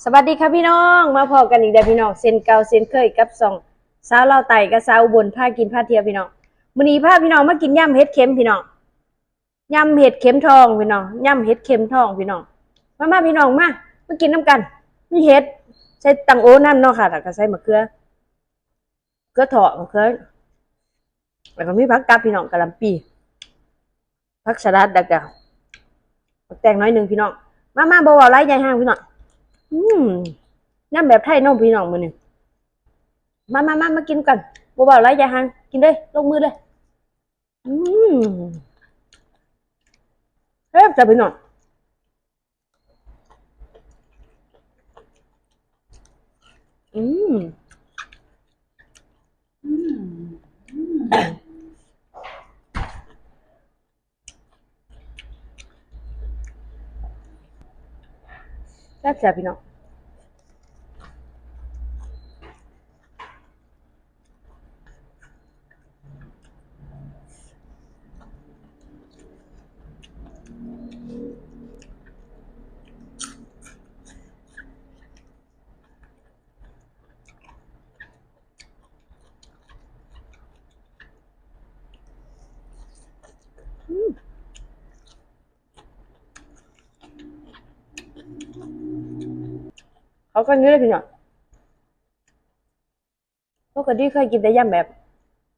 ສະຫວັດດີຄ່ະພີ່ນ້ອງ ມາພໍ້ກັນອີກແລ້ວພີ່ນ້ອງ ເຊັ່ນເກົ່າເຊັ່ນເຄີຍກັບຊ່ອງສາວລາວໃຕ້ກັບສາວອຸບົນ ພາກິນພາທ່ຽວພີ່ນ້ອງ. ມື້ນີ້ພາພີ່ນ້ອງມາກິນຍຳເຫັດເຂັມພີ່ນ້ອງ ຍຳເຫັດເຂັມທອງພີ່ນ້ອງ ຍຳເຫັດເຂັມທອງພີ່ນ້ອງ. ມາ ມາພີ່ນ້ອງ ມາ ມາກິນນຳກັນ. ມີເຫັດ ໃສ່ຕັງໂອນຳເນາະຄ່ະ ແລ້ວກໍໃສ່ມະເຂືອ ເຂືອເທາະ ມະເຂືອ ແລ້ວກໍມີຜັກກັບພີ່ນ້ອງ ກະຫຼ່ຳປີ ຜັກສະຫຼັດ ແລ້ວກໍໝາກແຕງໜ້ອຍໜຶ່ງພີ່ນ້ອງ. ມາ ມາ ບໍ່ເວົ້າຫຼາຍຢາຍຫ່າງພີ່ນ້ອງ. ອືມ ຍຳແບບໄທເນາະພີ່ນ້ອງມື້ນີ້. ມາ ມາ ມາ ມາກິນກັນ ບໍ່ເວົ້າຫຼາຍຢາຍຫ່າງ ກິນເລີຍ ລົງມືເລີຍ. ອືມ ແຊບຈ້ະພີ່ນ້ອງ. ອືມ ອືມ ແຊບໆ ພີ່ນ້ອງ. ເຂົ້າກັນຢູ່ເດ້ພີ່ນ້ອງ. ປົກກະຕິເຄີຍກິນແຕ່ຍຳແບບ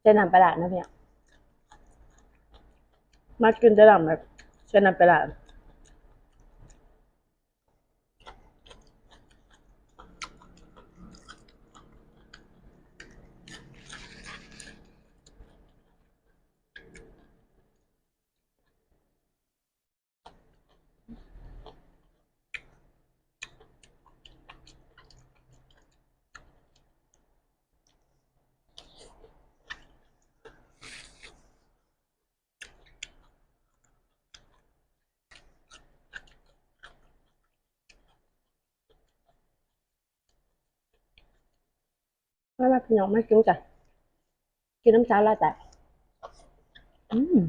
ໃສ່ນ້ຳປາຮ້າເນາະພີ່ນ້ອງ ມາກິນແຕ່ຍຳແບບໃສ່ນ້ຳປາຮ້າ. ມາ ມາ ພີ່ນ້ອງ ມາກິນກັນ ກິນນຳສາວລາວໃຕ້. ອືມ.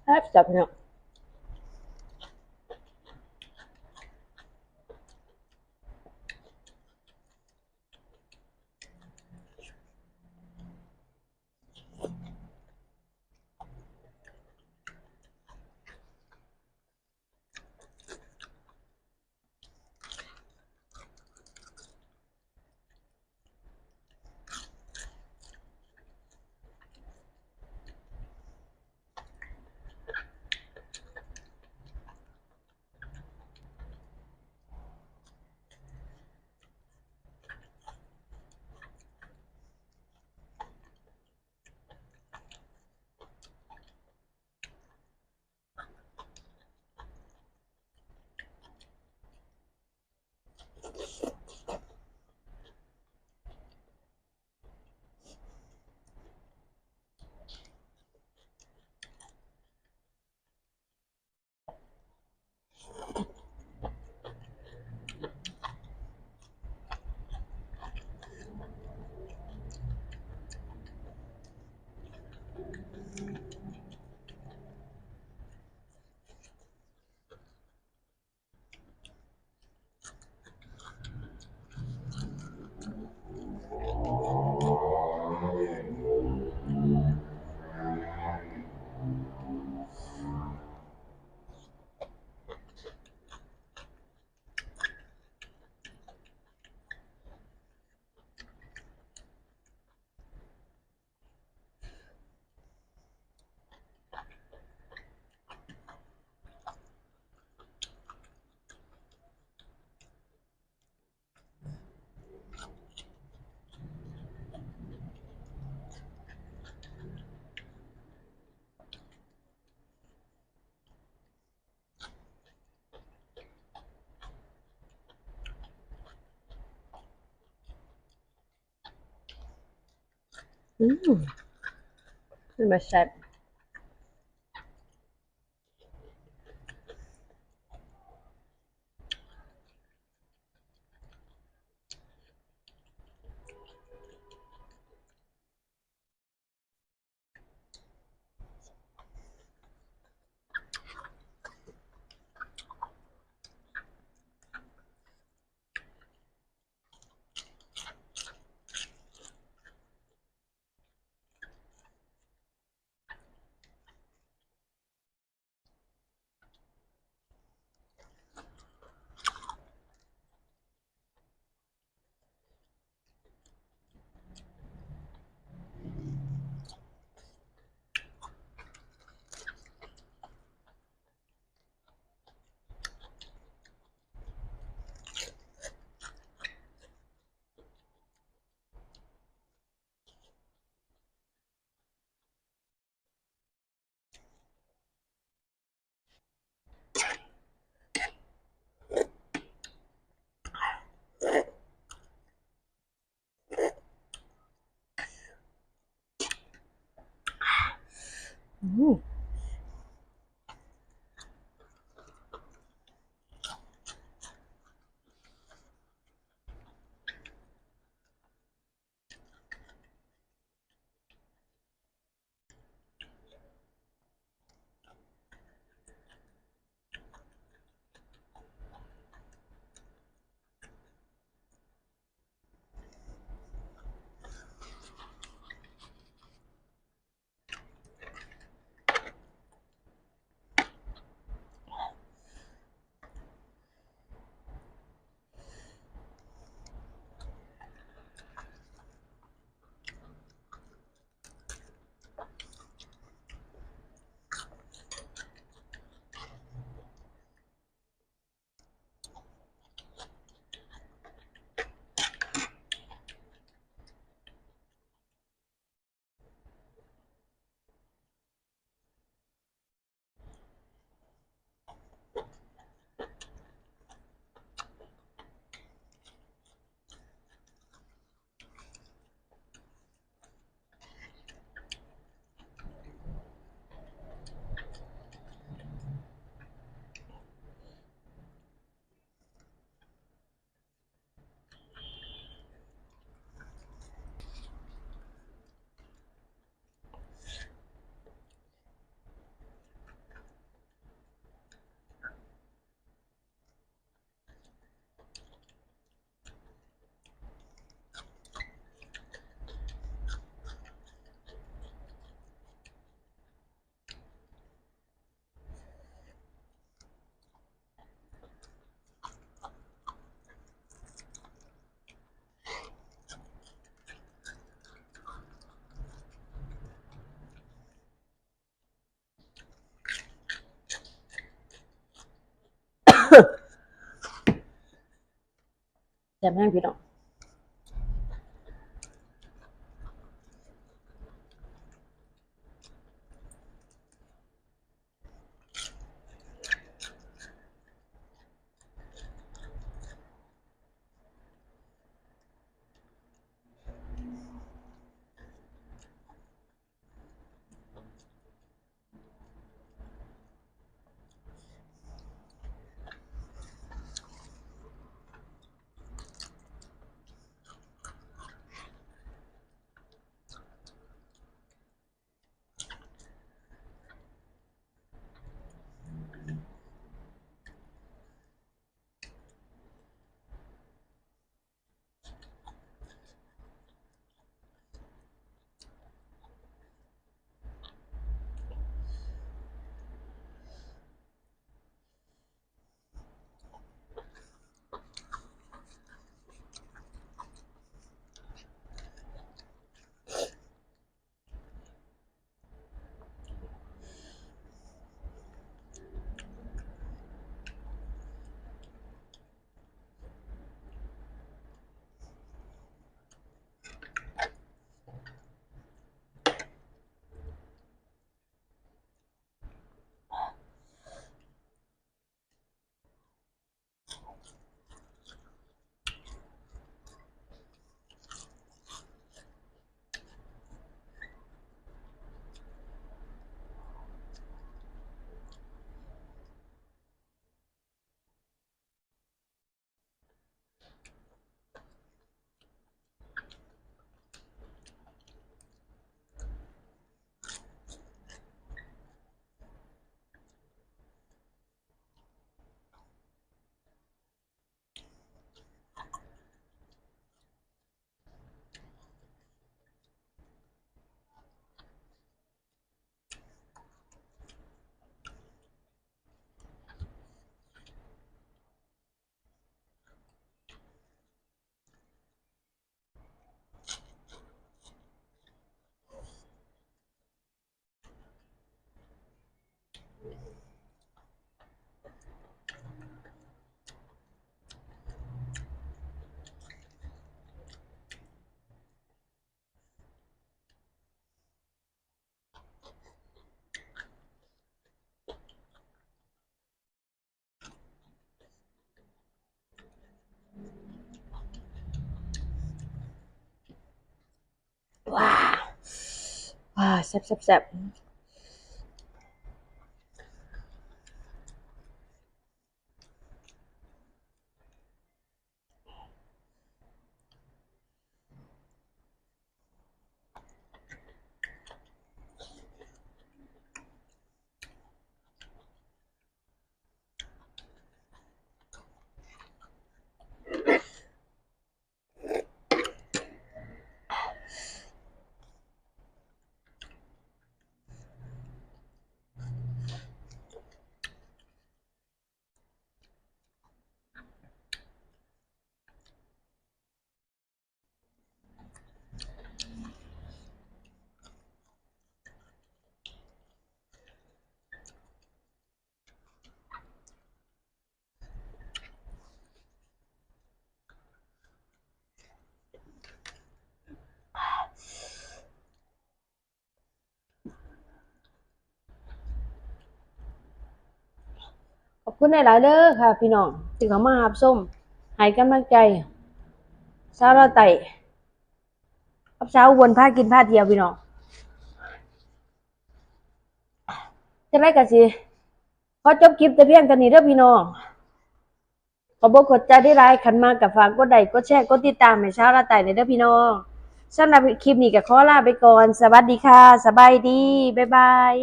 ແຊບໆ ພີ່ນ້ອງ. ອ ອືມ ເປັນຕາແຊບ. ອືມ. ແຊບແຮງພີ່ນ້ອງ. ອ ອ່າ ແຊບໆໆ. ຂອບຄຸນຫຼາຍໆເດີຄ່ະພີ່ນ້ອງ ທີ່ເຂົ້າມາຮັບຊົມ ໃຫ້ກຳລັງໃຈສາວລາວໃຕ້ກັບສາວອຸບົນພາກິນພາທ່ຽວພີ່ນ້ອງ. ຈັ່ງໃດກໍຊິຂໍຈົບຄລິບແຕ່ພຽງເທົ່ານີ້ເດີພີ່ນ້ອງ. ຂອບອົກຂອບໃຈຫຼາຍໆ ຄັນມັກກໍຝາກກົດໄລ ກົດແຊ ກົດຕິດຕາມໃຫ້ສາວລາວໃຕ້ແດ່ເດີພີ່ນ້ອງ. ສຳລັບຄລິບນີ້ກໍຂໍລາໄປກ່ອນ. ສະຫວັດດີຄ່ະ. ສະບາຍດີ. ບາຍບາຍ.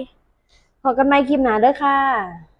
ພໍ້ກັນໃໝ່ຄລິບໜ້າເດີຄ່ະ.